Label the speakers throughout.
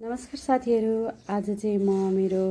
Speaker 1: नमस्कार साथीहरू। आज चाहिँ म मेरो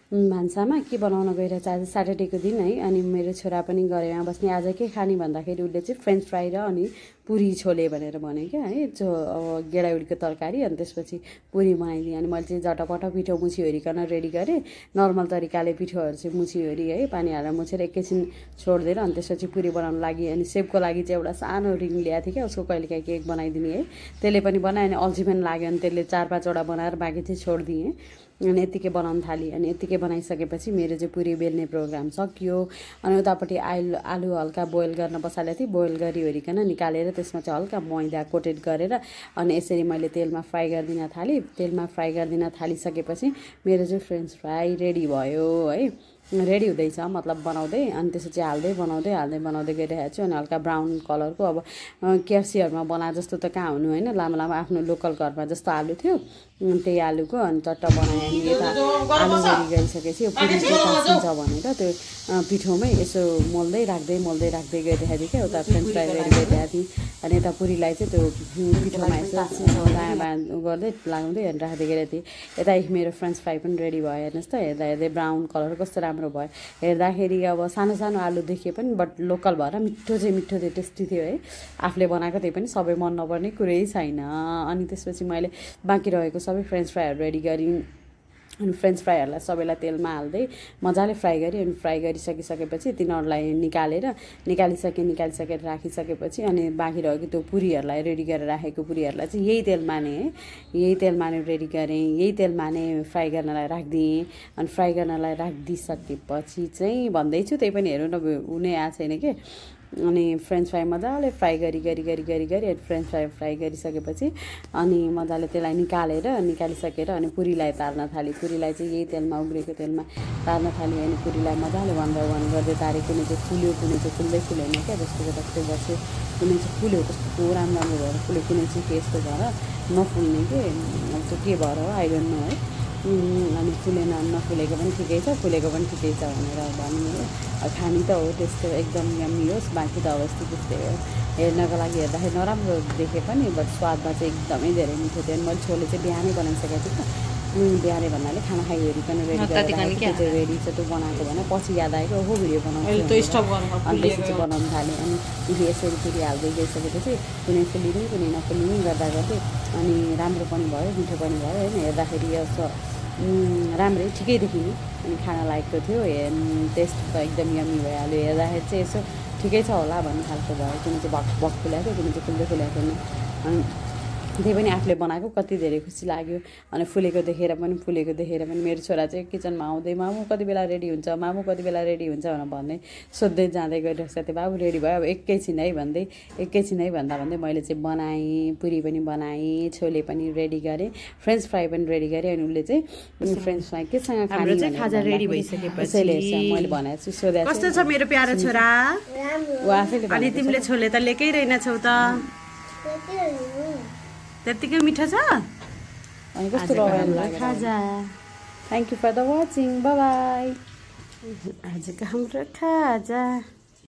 Speaker 1: भान्सामा के बनाउन गइरहेछ। आज सैटरडेको दिन है। अनि मेरो छोरा पनि गरेमा बस्ने। आज के खाने भन्दाखेरि उसले चाहिँ फ्रेन्च फ्राई र अनि पुरी छोले भनेर भन्यो क्या है। अब गेडाउडीको तरकारी अनि त्यसपछि पुरी बनाइदिएँ। अनि मैले चाहिँ झटपट पिठो मुछिओरिकन रेडी गरेँ। नर्मल तरिकाले पिठोहरू चाहिँ मुछिओरी है, पानी हालेर मुछेर एकैछिन छोडिदिएर अनि त्यसपछि पुरी बनाउन लागि। अनि सेपको लागि चाहिँ एउटा सानो रिङ ल्याएको थिएँ क्या, उसको कहिलेकाहीँ केक बनाइदिने है। त्यसले पनि बनाएँ। अनि अल्छी पनि लाग्यो अनि त्यसले 4-5वटा बनाएर बाँकी चाहिँ छोडिदिएँ। अनि यत्तिकै बनाउन थालेँ। अनि यत्तिकै बनाइसकेपछि मेरो चाहिँ पुरी बेल्ने प्रोग्राम सकियो। अनि उतापट्टि आलु हल्का बोइल गर्न बसालेको थिएँ। बोइल गरिओरिकन निकालेर त्यसमा चाहिँ हल्का मैदा कोटेड गरेर अनि यसरी मैले तेलमा फ्राई गरिदिन थालेँ। तेलमा फ्राई गरिदिन थालिसकेपछि मेरो चाहिँ फ्रेन्च फ्राई रेडी भयो है। रेडी हुँदैछ, मतलब बनाउँदै अनि त्यसपछि हाल्दै बनाउँदै गइरहेको छु। अनि हल्का ब्राउन कलरको, अब केएफसीहरूमा बना जस्तो त कहाँ हुनु होइन, लामो लामो आफ्नो लोकल घरमा जस्तो आलु थियो त्यही आलुको अनि चट्ट बनाएँ। अनि यता आलु रेडी गरिसकेपछि पुरी चाहिँ कासिन्छ भनेर त्यो पिठोमै यसो मोल्दै राख्दै गइरहेको थिएँ क्या। उता फ्रेन्च फ्राई रेडी गरिरहेको थिएँ। अनि यता पुरीलाई चाहिँ त्यो पिठोमा यसो दायाँ बायाँ गर्दै लगाउँदै अनि राख्दै गइरहेको थिएँ। यता मेरो फ्रेन्च फ्राई पनि रेडी भयो। हेर्नुहोस् त, हेर्दै ब्राउन कलर कस्तो राम्रो भयो। हेर्दाखेरि अब सानो सानो आलु देखे पनि बट लोकल भएर मिठो थियो, टेस्टी थियो है। आफूले बनाएको त्यही पनि सबै मन नपर्ने कुरै छैन। अनि त्यसपछि मैले बाँकी रहेको सबै फ्रेन्च फ्राईहरू रेडी गरेँ। अनि फ्रेन्च फ्राईहरूलाई सबैलाई तेलमा हाल्दै मजाले फ्राई गरेँ। अनि फ्राई गरिसकेपछि तिनीहरूलाई निकालिसकेर राखिसकेपछि अनि बाँकी रहेको त्यो पुरीहरूलाई रेडी गरेर राखेको पुरीहरूलाई चाहिँ यही तेलमा नै रेडी गरेँ। यही तेलमा नै फ्राई गर्नलाई राखिदिएँ। अनि फ्राई गर्नलाई राखिदिइसकेपछि चाहिँ भन्दैछु, त्यही पनि हेर्नु न हुनै आएको छैन कि। अनि फ्रेन्च फ्राई मजाले फ्राई गरी अनि फ्रेन्च फ्राई गरिसकेपछि अनि मजाले त्यसलाई निकालिसकेर अनि पुरीलाई तार्न थालेँ। पुरीलाई चाहिँ यही तेलमा उब्रेको तेलमा तार्न थालेँ। अनि पुरीलाई मजाले 1 by 1 गर्दै तारेँ। कुनै चाहिँ फुल्यो, कुनै चाहिँ फुल्दै फुलेन क्या, जस्तो जस्तै गर्छु। कुनै चाहिँ फुल्यो, कस्तो राम्रो भएर फुल्यो, कुनै चाहिँ यस्तो भएर नफुल्ने के, अब चाहिँ के भएर हो आई डोन्ट नो है। अनि फुलेन, नफुलेको पनि ठिकै छ, फुलेको पनि ठिकै छ भनेर भन्नु। खानी त हो, त्यस्तो एकदम यम्मी होस्, बाँकी त अब यस्तो त्यस्तै हो। हेर्नको लागि हेर्दाखेरि नराम्रो देखे पनि बट स्वादमा चाहिँ एकदमै धेरै मिठो थियो। अनि मैले छोले चाहिँ बिहानै बनाइसकेको थिएँ त। बिहानै भन्नाले खाना खाइओरिकन रेडी गरेर रेडी छ त्यो बनाएको भने पछि याद आयो कि ओहो भिडियो बनाउँछु अनि त्यसपछि बनाउन थालेँ। अनि यसरी फेरि हाल्दै गइसकेपछि कुनै फुलिने कुनै नफुलिने गर्दै अनि राम्रो पनि भयो, मिठो पनि भयो होइन। हेर्दाखेरि यसो राम्रै ठिकै देखिने अनि खाना लायकको थियो। टेस्ट त एकदम यम्मी भइहाल्यो। हेर्दाखेरि चाहिँ यसो ठिकै छ होला भन्ने खालको भयो। कुनै चाहिँ भक फुलाएको थियो, कुनै चाहिँ फुल्दै फुलाएको थिएन। अनि त्यही पनि आफूले बनाएको कति धेरै खुसी लाग्यो। अनि फुलेको देखेर पनि मेरो छोरा चाहिँ किचनमा आउँदै मामु कति बेला रेडी हुन्छ भनेर भन्दै सोध्दै जाँदै गइरहेको थियो। बाबु रेडी भयो, अब एकैछिन है भन्दा मैले चाहिँ बनाएँ। पुरी पनि बनाएँ, छोले पनि रेडी गरेँ, फ्रेन्च फ्राई पनि रेडी गरेँ। अनि उसले चाहिँ फ्रेन्च फ्राई केसँग खाने चाहिँ खाजा रेडी भइसकेपछि मैले भनेको छु, सोधेको कस्तो छ मेरो प्यारो छोरा ऊ आफैले। अनि तिमीले छोले त लिएकै रहेनछौ त, त्यतिकै मिठो छ अनि कस्तो रमाइलो लाग्यो खाजा। Thank you for the watching, bye bye. आजको हाम्रो खाजा।